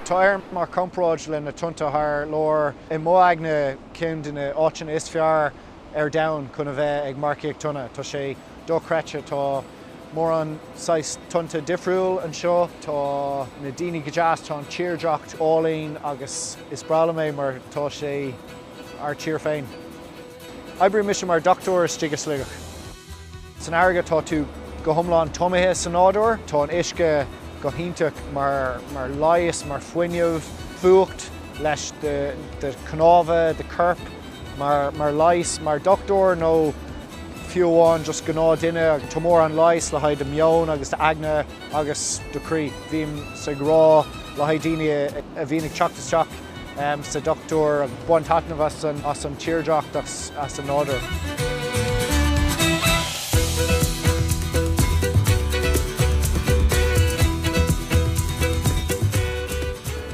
Tá Éire mar chomparáid le na tonnta thar lear i mo aigne ceann de na áiteanna is fearr ar domhan chun a bheith ag marcaíocht tonna. Tá sé dochreidte, tá mórán saghas tonnta difriúil anseo, tá na daoine go deas, tá an tírdhreacht álainn agus is breá liom é mar tá sé ár tír féin. Oibrím mise mar dochtúir istigh i Sligeach. San fharraige tá tú go hiomlán tumaithe sa nádúr. Tá an uisce go hiontach mar mar leigheas, mar fuinneamh, fuacht leis do do chnámha, do chorp, mar mar leigheas, mar dochtúir nó fiú amháin just gnáth duine. Tá mórán leigheas le haghaidh do meon agus d'aigne agus do chroí. Bím ag rá le haghaidh daoine a bhíonn ag teacht isteach sa dochtúir, bain taitneamh as an as an tírdhreacht agus as an nádúr.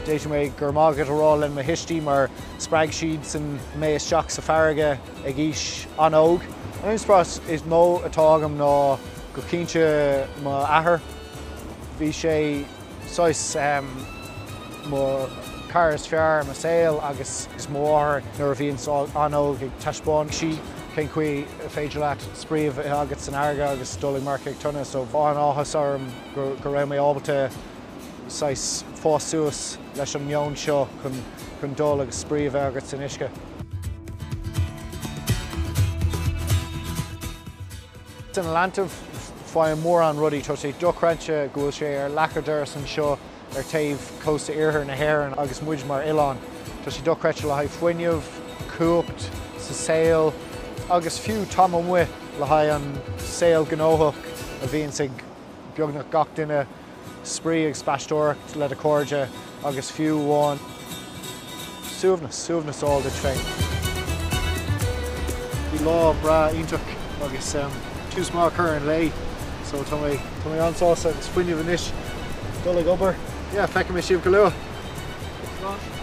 D'fhéadfadh mé go raibh maith agat a rá le mo thuistí mar spreag siadsan mé isteach sa farraige ag aois an-óg. An inspioráid is mó atá agam ná go cinnte m'athair. Bhí sé saghas mo chara is fearr i mo saol agus mo mháthair nuair a bhíonns an-óg ag taispeáint sí cén chaoi a féidir leat spraoi a bheith agat san fharraige agus dul ag marcaíocht tonna so an-áthas orm go raibh mé ábalta saghas fás suas leis an meon seo chun dul agus spraoi a bheith agat san uisce. San Atlantaigh faighim mórán rudaí, tá sé dochreidte go bhfuil sé ar leac an dorais anseo ar taobh cósta iarthar na hÉireann agus muid mar oileán. Tá sé dochreidte le haghaidh fuinneamh, cumhacht sa saol agus fiú tam amuigh le haghaidh an saol gnóthach a bhíonns ag beagnach gach duine. Spraoi agus spaisteoireacht le do chairde agus fiú amháin suaimhneas, suaimhneas a fháil duit féin. Bhí lá breá iontach agus tús maith a chur ar an lae so tá mé, tá mé an-sásta agus fuinneamh anois dul ag obair. Yeah, feicfidh mé sibh go luath. Slán.